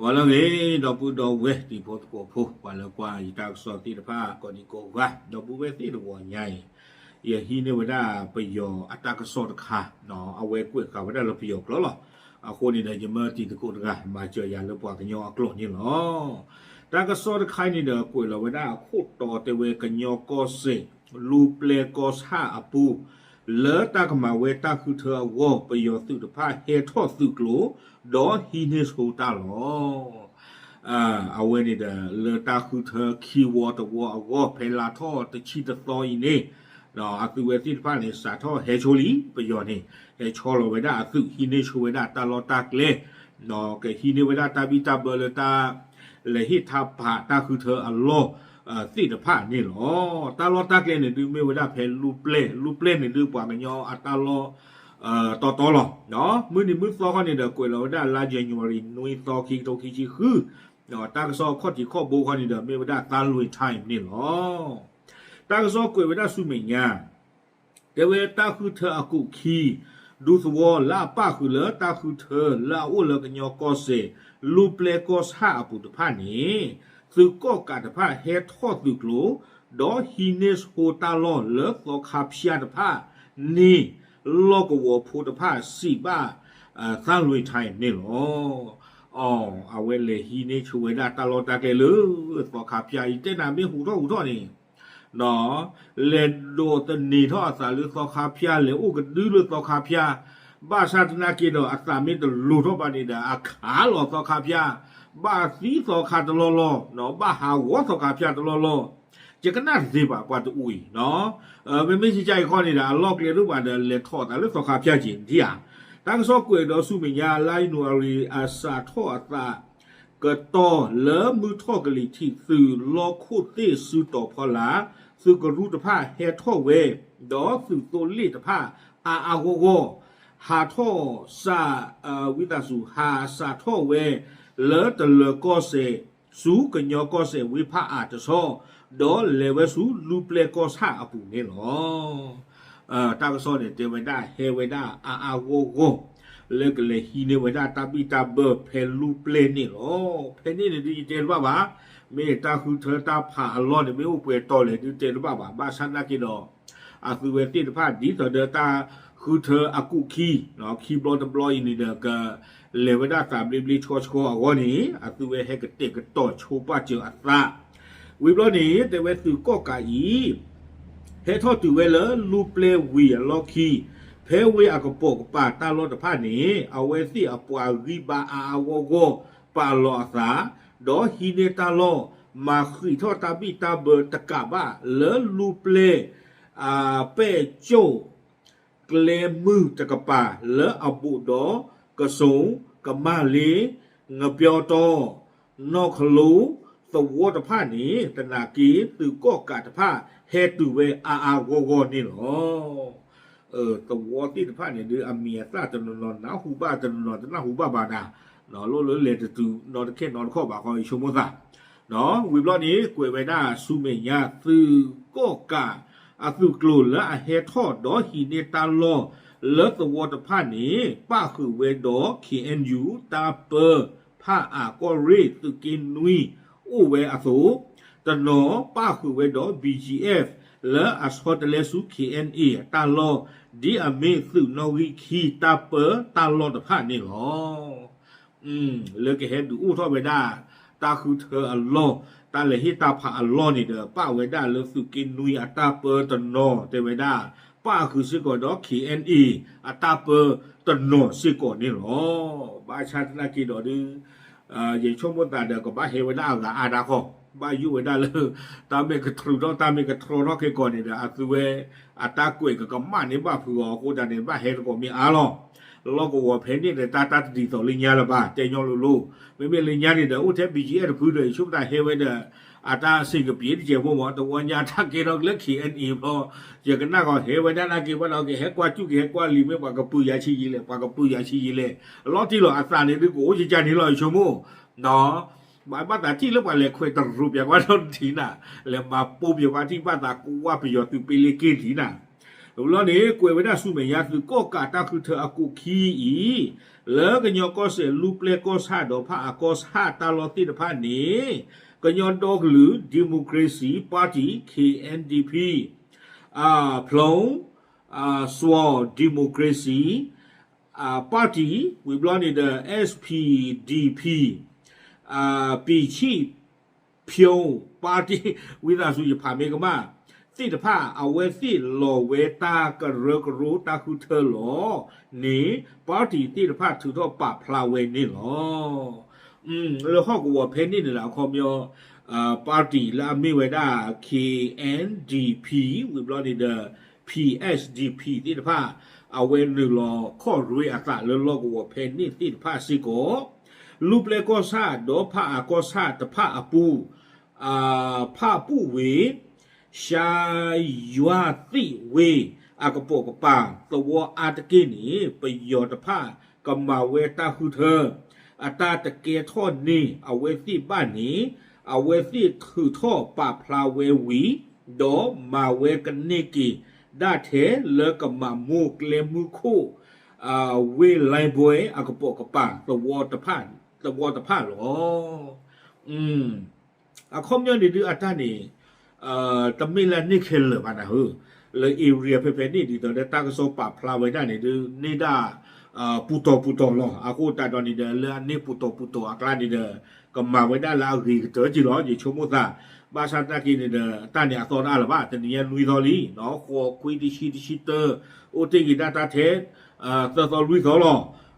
ပှၤလၢအဂ့ၤ ဒီပုၢ်ဒီဝဲၢ်တံၤဖိသကိးဖိ ပှၤလၢကွၢ်ယတၢ်ကစီၣ်သ့ၣ်တဖၣ် ကိးဒံကိးဂၤ ဒီပုၢ်ဝဲၢ်သ့ၣ်တဝီညါအံၤ ယဟံးန့ၢ်ဝဲဒၣ်ပယီၤအတၢ်ကစီၣ်တခါ အဝဲကွဲးဃာ်ဝဲဒၣ်လၢပယီၤကျိာ်လီၤ. အဃိန့ၣ်ဒီး ယမၢတံၤသကိးတဂၤ မၤစၢၤယၤလၢပှၤကညီအကျိာ်န့ၣ်လီၤ. တၢ်ကစီၣ်တခါန့ၣ်ဒီး ကွဲးလီၤဝဲဒၣ်အခိၣ်တီတဲဝဲကညီကီၢ်စဲၣ် လူပျဲၢ်ကီၢ်ဆၣ်အပူၤ လၢတၢ်ကမၤဝဲတၢ်ဃုထၢအဂီၢ် ပယီၤသုးတဖၣ်ဟဲထီၣ်သုးကျိၤ ဒီးဟံးန့ၢ်ဆိတၢ်လီၢ် အဝဲန့ၣ်ဒီး လၢတၢ်ဃုထၢခံဝီတဝီအဂီၢ် ဖဲလါထီၣ်တဆံတသီအံၤန့ၣ် အသုးဝဲသ့ၣ်တဖၣ်န့ၣ် စးထီၣ်ဟဲဆိလံ ပယီၤန့ၣ် ဟဲဆီလီၤဝဲဒၣ်အသုး ဟံးန့ၢ်ဆိဝဲဒၣ်တၢ်လီၢ်တၢ်ကျဲ ကဟံးန့ၢ်ဝဲဒၣ်တၢ်ဘံၣ်တၢ်ဘၢလၢတၢ် လဲၤဟ့ၣ်ထါဖးတၢ်ဃုထၢအလီၢ် သ့ၣ်တဖၣ်န့ၣ်လီၤ. တၢ်လီၢ်တၢ်ကျဲန့ၣ်ဒုးမ့ၢ်ဝဲဒၣ်ဖဲလူပျဲၢ် လူပျဲၢ်န့ၣ်ဒုးပှၤကညီအတၢ်လီၢ် တီတီလီၤ. မုၢ်နံၤမုၢ်သီခီန့ၣ်ဒီး ကွဲးလီၤဝဲဒၣ်လါ January နွံသီခံကထိခံဆံဃု တၢ်ကစီၣ်ခီၣ်ထံးခီၣ်ဘိခီန့ၣ်ဒီး မ့ၢ်ဝဲဒၣ်သၣ်လွံၢ် time န့ၣ်လီၤ. တၢ်ကစီၣ်ကွဲးဝဲဒၣ်ဆူမဲာ်ညါ တဲဝဲတၢ်ဃုထၢအကူာ်ခံ ဒူသဝီလၢအပၣ်ဃုာ်လၢတၢ်ဃုထၢလၢအအိၣ်လၢကညီကီၢ်စဲၣ် လူပျဲၢ်ကီၢ်ဆၣ်အပူၤတဖၣ်န့ၣ် သုးကီၣ်ကးတဖၣ်ဟဲထီၣ်သုးကျိၤ ဒီးဟံးန့ၢ်ဆိတၢ်လီၢ်လၢသီခါဖၠၣ်တဖၣ်န့ၣ် လီၢ်ကဝီၤဖိတဖၣ်စံးဘၣ် သၣ်လွံၢ် time န့ၣ်လီၤ. အဝဲလဲၤဟံးန့ၢ်ဆိဝဲဒၣ်တၢ်လီၢ်တၢ်ကျဲလၢသီခါဖၠၣ် ယတဲနၤမ့ၢ်ဟူးထီၣ်ဟူးထီၣ်န့ၣ် လဲၤဒိးသန့ၤထီၣ်အသးလၢသီခါဖၠၣ် လဲၤအိၣ်ကဒုလၢသီခါဖၠၣ် ဘၣ်ဆၣ်သနာ်က့ဒီး အသးမ့ၢ်တလိၤထီၣ်ဘၣ်န့ၣ်ဒီး အခးလီၤသီခါဖၠၣ် ဘၣ်သံသီခါတလီၢ်လီၢ် ဘၣ်ဟးဂီၤသီခါဖၠၣ်တလီၢ်လီၢ် ယကနၣ်တသ့ဘၣ်ပှၤတအူအံၤ မ့မ့ၢ်ကကါအံၤခီန့ၣ်ဒီး အလီၢ်ကျဲဒိၣ်ဘၣ်ဒီး လဲၤထီၣ်အသးလၢသီခါဖၠၣ်က့ၤ နထံၣ်ဧါ. တၢ်ကစီၣ်ကွဲးဒီးဆူမဲာ်ညါ လါယနူၤအါရံၤ အစးထီၣ်အသး ကတီၢ်လၢမုၢ်ထီၣ်ကလံၤထံး သုးလီၢ်ခိၣ်သ့ၣ်စုတီၤဖီလာ် သုးကရူၢ်တဖၣ်ဟဲထီၣ်ဝဲ ဒီးသုးသိလ့ၣ်တဖၣ်အါအါဂီၢ်ဂီၢ် ဟးထီၣ်စး ဝံသးစူၤ ဟးစးထီၣ်ဝဲ လၢတလၢၤကီၢ်စဲၣ် ဆူကညီကီၢ်စဲၣ်ဝ့ၢ်ဖးအါတဆီ ဒီးလဲၤဝဲဆူလူပျဲၢ်ကီၢ်ဆၣ်အပူၤန့ၣ်လီၤ. တၢ်ကစီၣ်န့ၣ်တဲဝဲဒၣ်ဟဲဝဲဒၣ်အါအါဂီၢ်ဂီၢ် လၢကလဲၤဟံးန့ၢ်ဝဲဒၣ်တၢ်ဘံၣ်တၢ်ဘၢဖဲလူပျဲၢ်န့ၣ်လီၤ. ဖဲန့ၣ်န့ၣ်ဒုးယတဲတဘၣ်ဘၣ်, မ့ၢ်တၢ်ဃုထၢတၢ်ဖးအလီၢ်န့ၣ် မ့ၢ်အိၣ်ပှဲၤတီၤလဲၣ်ဒုးတဲတဘၣ်ဘၣ်. ဘၣ်ဆၣ်သနာ်က့ဒီး အသုဝဲသ့ၣ်တဖၣ် ဒ်သိးဒီးတၢ်ဃုထၢအကူာ်ခံ, ခံဘျီတဘျီအံၤန့ၣ်ဒီး ကလဲၤဝဲဒၣ်သးဘျ့ဘျ့ဆှီဆှီအဂီၢ်န့ၣ် အသုဝဲဟဲကတဲာ်ကတီၤဆိပာ်စၢၤအသး ဝံၤဘျီန့ၣ် တဲဝဲသုးကီၣ်ကးအံၤ ဟဲထီၣ်တုၤဝဲလၢလူပျဲၢ်ဝံၤအလီၢ်ခံ, ဖဲဝ့ၢ်အကပိာ်ကပၤတၢ်လီၢ်တဖၣ်န့ၣ် အဝဲသ့ၣ်အပှၤဂံၢ်ဘါအါအါဂီၢ်ဂီၢ် ပာ်လီၤအသး, ဒီးဟံးန့ၢ်တၢ်လီၢ် မၤဃံးထီၣ်တၢ်ဘံၣ်တၢ်ဘၢတကးဘၣ် လၢလူပျဲၢ် ပဲၣ်ကၠိၣ် ကျဲမုၢ်တကပၤ လၢအဘူးဒီး ကစိၤ, ကမၣ်လ့, ငပျီတီ, နီၢ်ခလိ, သဝီတဖၣ်န့ၣ် သနာ်က့ သုးကီၣ်ကးတဖၣ် ဟဲတုၤဝဲအါအါဂီၢ်ဂီၢ်န့ၣ်လီၤ. သဝီသ့ၣ်တဖၣ်န့ၣ်ဒုး အမံၤအသၣ်တနီၤနီၤ နၢ်ဟူဘၣ်တနီၤနီၤ တနၢ်ဟူဘၣ်ဘၣ်နၤ, လိၣ်လၢလဲၤတတုၤနီတခဲနီတခီၣ်ဘၣ်ဃီ ယဆိကမိၣ်သး ဝံၤဘျီန့ၣ် ကွဲးဝဲဒၣ်ဆူမဲာ်ညါ သုးကီၣ်ကးအသုးကျိၤလၢအဟဲထီၣ်ဒီးဟံးန့ၢ်တၢ်လီၢ် လၢသဝီတဖၣ်န့ၣ် ပၣ်ဃုာ်ဝဲဒီး ခ့ၣ်အဲၣ်ယူၣ် တၢ်ပၢ ဖၣ်အၣ်ကီၢ်ရ့ၣ် သုးက့နွံ အိၣ်ဝဲအသိး, တနီၤပၣ်ဃုာ်ဝဲဒီး ဘီၣ်ကၠံၣ်အဲၣ်ၣ် လၢအဆီတလဲဆူ ခ့ၣ်အဲၣ်အ့ၣ် အတၢ်လီၢ် ဒ်အမ့ၢ်သုးနီၣ်ဂံၢ်ခံတၢ်ပၢတၢ်လီၢ်တဖၣ်န့ၣ်လီၤ. လၢကဟဲဒုးအိၣ်ထီၣ်ဝဲဒၣ် တၢ်ဃုထၢအလီၢ် တၢ်လဲၤဟ့ၣ်တၢ်ဖးအလီၢ်န့ၣ်ဒီး ပၣ်ဝဲဒၣ်လၢသုးက့နွံအတၢ်ပၢတနီၤ တဲဝဲဒၣ် ပၣ်ဃုာ်စ့ၢ်ကီးဒီး ခ့ၣ်အဲၣ်အ့ၣ် အတၢ်ပၢတနီၤစ့ၢ်ကီးန့ၣ်လီၤ. ဘၣ်ဆၣ်သနာ်က့ဒီးဒုး ယဆိကမိၣ်သးဒီး ကဘၣ်ဟဲဝဲဒၣ်အဂၤအါတၢ်ဃီ, ဘၣ်ယိၣ်ဝဲဒၣ်လၢ တၢ်မ့ၢ်ကတြူးထီၣ်တၢ်မ့ၢ်ကတြီထီၣ်ခဲကီးန့ၣ်ဒီး အသုဝဲ အတၢ်ကွဲးကကမၣ်န့ၢ်ဘၣ်ဖုးအီၤအဃိသတးန့ၣ် ဘၣ်ဟဲသကိးမ့ၢ်အါလီၤ. လီၢ်ကဝီၤဖဲန့ၣ်ဒီး တၢ်တၢ်တဒ်သိးလၢညါလၢၤဘၣ် တဲညီလိၤလိၤ, မ့မ့ၢ်လၢညါန့ၣ်ဒီး အိၣ်ထဲ ဘီၣ်ကၠံၣ်အဲၣ်ၣ် တဖုဒီး ယဆိကမိၣ်သးဟဲဝဲဒီး အတၢ်ဆ့ၣ်ကပံၤတစဲးဖိမး တဝီညါတၢ်ကဲထီၣ်လၢ ခ့ၣ်အဲၣ်အ့ၣ် ဘျီ ယကနၣ်ကီးဟဲဝဲဒၣ်နာ်က့ဘၣ်ဒီး ကဟဲကွၢ်စူၣ်ကဟဲကွၢ်လံၤ မ့ၢ်ပှၤကပုာ်ယၤဆံးယံာ်လဲၣ် ပှၤကပုာ်ယၤဆံးယံာ်လဲၣ် အလီၤတံၢ်လီၤအသးန့ၣ်ဒုးကအိၣ်ကကန့ၣ်လီၤ ယဆိကမိၣ် ဘၣ်သးထံၣ်လၢပှၤလဲၤခွဲးတရူးပၠးကွၢ်ထီၣ်တထံးနၤ, လဲၤမၤပိာ်ပၠးကွၢ်ထံၣ်ဘၣ်သးကွၢ်ပယီၤသုးပ့လ့က့ၢ်တထံးနၤ, ဝံၤလီၤန့ၣ် ကွဲးဝဲဒၣ်ဆူမဲာ်ညါ သုးကီၣ်ကးတၢ်ဃုထၢအကိးခံအံၤ, လၢကညီကီၢ်စဲၣ် လူၢ်ပျဲၢ်ကီၢ်ဆၣ်ဒီးဖၣ်အကီၢ်ဆၣ်တၢ်လီၢ်သ့ၣ်တဖၣ်န့ၣ် ကညီဒီကလုာ် Democracy Party, K N D P, ဖျိး Swa Democracy Party, ဝံၤဘျီန့ၣ်ဒီး S P D P, ပံာ်ဆံၣ် ဖျိး Party, ဝံသးစူၤယဖးမ့ၢ်ကမၣ်, သ့ၣ်တဖၣ် အဝဲသ့ၣ်လီၤဝဲတၢ်ကရၢကရိတၢ်ဃုထၢလီၤန့ၣ် party သ့ၣ်တဖၣ်ထုးထီၣ်ပာ်ဖျါဝဲန့ၣ်လီၤ. လၢဟီၣ်ကဝီၤဖဲန့ၣ်န့ၣ်ဒီး အခီပညီ party လၢအမ့ၢ်ဝဲဒၣ် K N D P ဝံၤဘျီန့ၣ်ဒီး P S D P သ့ၣ်တဖၣ် အဝဲနုာ်လီၤခီၣ်ရွ့အသးလၢလီၢ်ကဝီၤဖဲန့ၣ်သ့ၣ်တဖၣ်စ့ၢ်ကီး လူၢ်ပျဲၢ်ကီၢ်ဆၣ်ဒီးဖၣ်အကီၢ်ဆၣ်တဖၣ်အပူၤ, ဖၣ်ပူၣ်ဝ့ၢ် ရှါယွၤသ့ၣ်ဝ့ၢ်အကပိာ်ကပၤ သဝီအါတက့ၢ်န့ၣ် ပယီၤတဖၣ်ကမၤဝဲတၢ်ဃုထၢ အတၢ်တကဲထီၣ်န့ၢ်အဝဲသ့ၣ်ဘၣ်န့ၣ် အဝဲသ့ၣ်ထုးထီၣ်ပာ်ဖျါဝဲဝံၤ ဒီးမၤဝဲကန့ၢ်က့ၤဒၣ်ထဲလၢကမၤမိၢ်ကျဲမုၢ်ခိၣ် ဝ့ၢ်လါဘွဲအကပိာ်ကပၤ သဝီတဖၣ်လီၤ. အခီပညီန့ၣ်ဒုးအတၢ်န့ၣ် တမ့ၢ်လၢအန့ၢ်ခဲလၢာ်ဘၣ်နၤဧၢ, လၢ area ဖဲဖဲန့ၣ်ဒ်သိးဒီးတၢ်ကစီၣ်ပာ်ဖျါဝဲဒၣ်န့ၣ်ဒုး န့ၢ်ဒၣ်ပူၤတီၤပူၤတီၤလီၤ. အဃိသတးဒီးန့ၣ်ဒီး လၢအန့ၢ်ပူၤတီၤပူၤတီၤအကျါန့ၣ်ဒီး ကမၤဝဲဒၣ်လၢအဂ့ၤကတၢၢ်က့လီၤ. ယဆိကမိၣ်သး ဘၣ်ဆၣ်သနာ်က့န့ၣ်ဒီး တၢ်န့ၣ်အသီတအါလၢၤဘၣ်, တနံၤညါနွံသီလံ, ဃိးခွံတဆံတဆံတၢ, အိၣ်တ့ၢ်က့ၤဒၣ်တၢ်ထဲ သၢသီလွံၢ်သီလီၤ.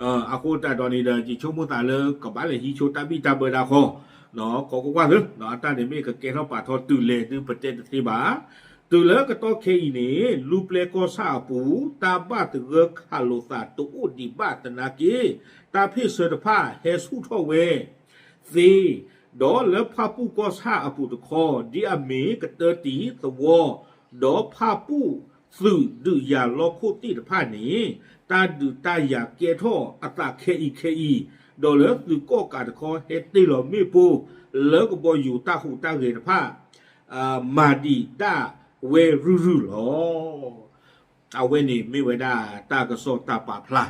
အဃိသတးဒီးန့ၣ်ဒီး ယဆိကမိၣ်သးလၢကဘၣ်လဲၤဟံးဆိတၢ်ဘံၣ်တၢ်ဘၢဒၣ်ဃီ, ကကွၢ်ကွၢ်သ့, အတၢ်န့ၣ်မ့ၢ်ကကဲထီၣ်ပာ်ထီၣ်တုၤလဲၣ်ဒုးပတဲတသ့ဘၣ်. တုၤလၢကတီၢ်ခဲအံၤန့ၣ် လူၢ်ပျဲၢ်ကီၢ်ဆၣ်အပူၤ တၢ်ဘၣ်သဂၢၢ်ခးလိာ်သးတအိၣ်ဒံးဘၣ်သနာ်က့ တၢ်ဖ့ၣ်ဆၢတဖၣ်ဟဲဆူၣ်ထီၣ်ဝဲ သ့, ဒီးလၢဖၣ်ပူၣ်ကီၢ်ဆၣ်အပူၤတခီ ဒ်အမ့ၢ်ကတၢၢ်တံၤသဝီ ဒီးဖၣ်ပူၣ်သုးဒုးယၤလီၢ်ခိၣ်သ့ၣ်တဖၣ်န့ၣ် တၢ်ဒုးတၢ်ယၤကဲထီၣ်အသးခဲအံၤခဲအံၤ, ဒီးလၢသုးကီၣ်ကးတခီဟဲတ့ၢ်လီၤမ့ၣ်ပိၢ် လၢကဘီယူၤတၢ်ဟူးတၢ်ဂဲၤတဖၣ် မၤဒံးဒၣ်ဝဲရုၢ်ရုၢ်လီၤ. အဝဲန့ၣ်မ့ၢ်ဝဲဒၣ်တၢ်ကစီၣ်တၢ်ပာ်ဖျါ,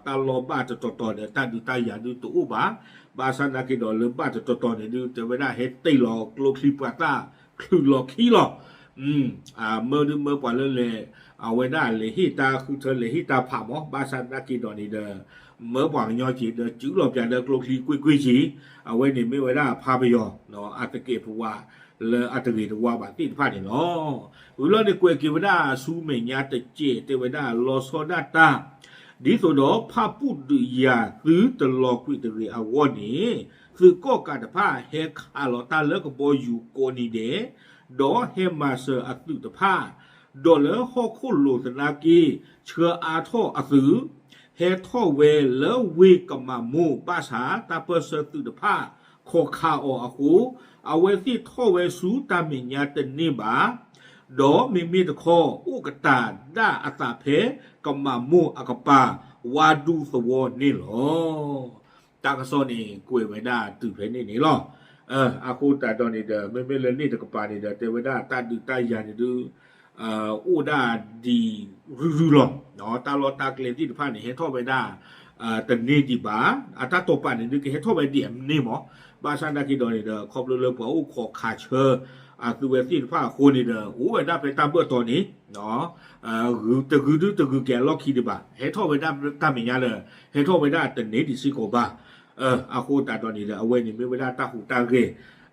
တၢ်လီၢ်ဘၣ်တတီၤတီၤဒီး တၢ်ဒုးတၢ်ယၤဒုးတအိၣ်ဘၣ်. ဘၣ်ဆၣ်သနာ်က့ဒီးလၢဘၣ်တတီၤတီၤန့ၣ်ဒုး တဲဝဲဒၣ်ဟဲတ့ၢ်လီၤကျိချံမျိာ်သၣ် ချုးလီၤခံလီၤ. မၢဒုးမၢပှၤလၢလဲၤ အဝဲဒၣ်လဲၤဟ့ၣ်တၢ်ဃုထၢလဲၤဟ့ၣ်တၢ်ဖးမး, ဘၣ်ဆၣ်သနာ်က့ဒီးန့ၣ်ဒီး မၢပှၤကညီက့ၤဒီး စုလီၤပၠးဒီးကျိချံကွ့ၢ်ကွ့ၢ်က့ၤ, အဝဲန့ၣ်မ့ၢ်ဝဲဒၣ်ဖါပယီၤ အသကဲးပဝးလၢအတဂ့ၤတဝါဘၣ်သ့ၣ်တဖၣ်န့ၣ်လီၤ. ဝံၤလီၤန့ၣ် ကွဲးက့ၤဝဲဒၣ်ဆူမဲာ်ညါတစဲး တဲဝဲဒၣ်လီၤဆီဒၣ်တၢ် ဒ်သိးဒီးဖၣ်ပူၣ်ဒုးယၤသုတလီၤကွံာ်တဂ့ၤအဂီၢ်န့ၣ် သုးကီၣ်ကးတဖၣ်ဟဲခးလီၤတၢ်လၢကဘီယူၤကိးနံၤဒဲး, ဒီးဟဲမၤစၢၤအသုးတဖၣ်, ဒီးလၢဟီၣ်ခိၣ်လိၤသနာ်က့ ဆှၢအါထီၣ်အသုး ဟဲထီၣ်ဝဲလၢဝ့ၢ်ကမးမိၢ်ဘၣ်ဆၣ် တၢ်ပၢၢ်ဆၢသုးတဖၣ် ခိးခးအီၤအဃိ, အဝဲသ့ၣ်ထီၣ်ဝဲဆူတၢ်မဲာ်ညါတန့ၢ်ဘၣ်, ဒီးမ့မ့ၢ်တခီ အိၣ်ကတၢ်ဒၣ်အသးဖဲကမးမိၢ်အကပၤ ဝါဒူသဝီန့ၣ်လီၤ. တၢ်ကစီၣ်န့ၣ် ကွဲးဝဲဒၣ်တုၤဖဲန့ၣ်န့ၣ်လီၤ. အဃိသတးဒီးန့ၣ်ဒီး မ့မ့ၢ်လၢန့ၣ်တကပၤန့ၣ်ဒီး တဲဝဲဒၣ်တၢ်ဒုးတၢ်ယၤန့ၣ်ဒုး အိၣ်ဒၣ်ဒံးရုၢ်ရုၢ်လီၤ. တၢ်လီၢ်တၢ်ကျဲသ့ၣ်တဖၣ်န့ၣ် ဟဲထီၣ်ဝဲဒၣ် တန့ၢ်ဒံးဘၣ်. အတၢ်တိာ်ပာ်န့ၣ်ဒုး ကဟဲထီၣ်ဝဲဒံးအန့ၢ်မး, ဘၣ်ဆၣ်သနာ်က့ဒီးန့ၣ်ဒီး ခီဖျိလၢပှၤအိၣ်ခိးခးဆၢ အသုဝဲသ့ၣ်တဖၣ်အဃိန့ၣ်ဒီး အိၣ်ဝဲဒၣ်ဖဲတၢ်ဘၢၣ်တီၤန့ၣ် တဂုၤဒုတဂုၤက့ၤအလီၢ်ခံဒံးဘၣ်, ဟဲထီၣ်ဝဲဒၣ်တၢ်မဲာ်ညါလၢ ဟဲထီၣ်ဝဲဒၣ်တန့ၢ်ဒံးစ့ၢ်ကီးဘၣ်. အဃိသတးဒီးန့ၣ်ဒီး အဝဲန့ၣ်မ့ၢ်ဝဲဒၣ်တၢ်ဟူးတၢ်ဂဲၤ,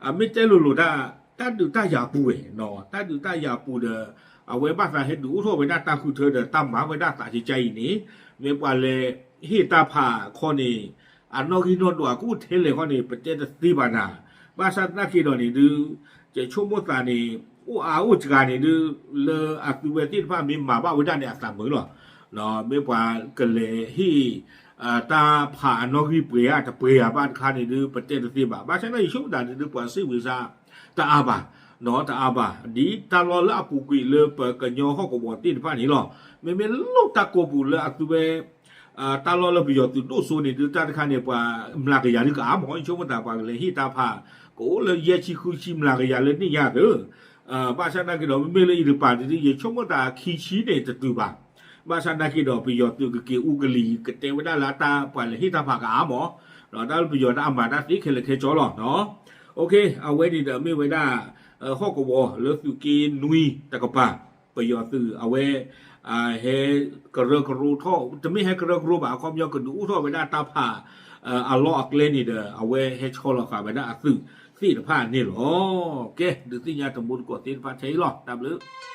အမ့ၢ်တဲလိၤလိၤဒၣ် တၢ်ဒုးတၢ်ယၤပူၤဝဲ, တၢ်ဒုးတၢ်ယၤပူၤဒီး အဝဲဘၣ်သးဟဲဒုးအိၣ်ထီၣ်ဝဲဒၣ်တၢ်ဃုထၢဒီး တၢ်မၤဝဲဒၣ်သးကကါအံၤန့ၣ် မ့ၢ်ပှၤလဲၤဟ့ၣ်တၢ်ဖးခီန့ၣ် အနီၣ်ဂံၢ်နီၣ်ဒွးကအိၣ်ထဲလဲၣ်ခီန့ၣ် ပတဲတသ့ဘၣ်နၤ. ဘၣ်ဆၣ်သနာ်က့ဒီးန့ၣ်ဒုး ယဆိကမိၣ်သးန့ၣ် အိၣ်အါအိၣ်စှၤန့ၣ်ဒုး လၢအသုဝဲသ့ၣ်တဖၣ်မ့ၢ်မၤဘၣ်ဝဲဒၣ်န့ၣ် အသးမုာ်လီၤ. မ့ၢ်ပှၤကလဲၤဟ့ၣ် တၢ်ဖးအနီၣ်ဂံၢ်ပှဲၤဧါတပှဲၤဧါဘၣ်တခါန့ၣ်ဒုး ပတဲတသ့ဘၣ်. ဘၣ်ဆၣ်သနာ်က့ ယဆိကမိၣ်သးန့ၣ်ဒုး ပှၤစံးဝံၤစၢ်တအါဘၣ်, တအါဘၣ်. ဒ်တၢ်လီၢ်လၢအပူၤကွံာ်လၢပကညီဟီၣ်ကဝီၤသ့ၣ်တဖၣ်န့ၣ်လီၤ. မ့မ့ၢ်လၢတၢ်ကိးပူၤလၢအသုဝဲ တၢ်လီၢ်လၢပယီၤသုးဒိၣ်စိန့ၣ်ဒုး တၢ်တခါန့ၣ် ပှၤမျးကယၤဒုးကအါမး, ယဆိကမိၣ်သးပှၤကလဲၤဟ့ၣ်တၢ်ဖး ကအိၣ်လၢယဲၢ်ဆံဃုဆံမျးကယၤလၢန့ၣ်ယၤသၢ ဘၣ်ဆၣ်နာ်က့ဒီး မ့မ့ၢ်လၢအံၤတပၤန့ၣ် ယဆိကမိၣ်သးခံဆံန့ၣ်တတုၤဘၣ်. ဘၣ်ဆၣ်နာ်က့ဒီး ပယီၤသုးကက့ၤအူကလံၤ ကတဲဝဲဒၣ်လၢတၢ်ပှၤလဲၤဟ့ၣ်တၢ်ဖးကအါမး, ဒီးတၢ်လၢပယီၤတၢ်အမၤတၢ်သ့ခဲလၢာ်ခဲဆ့လီၤ. အဝဲန့ၣ်ဒီးမ့ၢ်ဝဲဒၣ် ဟီၣ်ကဝီၤလၢသုးက့နွံတကပၤ ပယီၤသုးအဝဲ ဟဲကရၢကရိထီၣ် တမ့ၢ်ဟဲကရၢကရိဘၣ် အခီပညီကဒုးအိၣ်ထီၣ်ဝဲဒၣ်တၢ်ဖး အလီၢ်အကျဲန့ၣ်ဒီး အဝဲဟဲဆီလီၤဃာ်ဝဲဒၣ်အသုးသ့ၣ်တဖၣ်န့ၣ်လီၤ. ကဲ ဒုးသ့ၣ်ညါတမူတကိးသ့ၣ်တဖၣ်ထဲအံၤလီၤ. တၢ်ဘျုး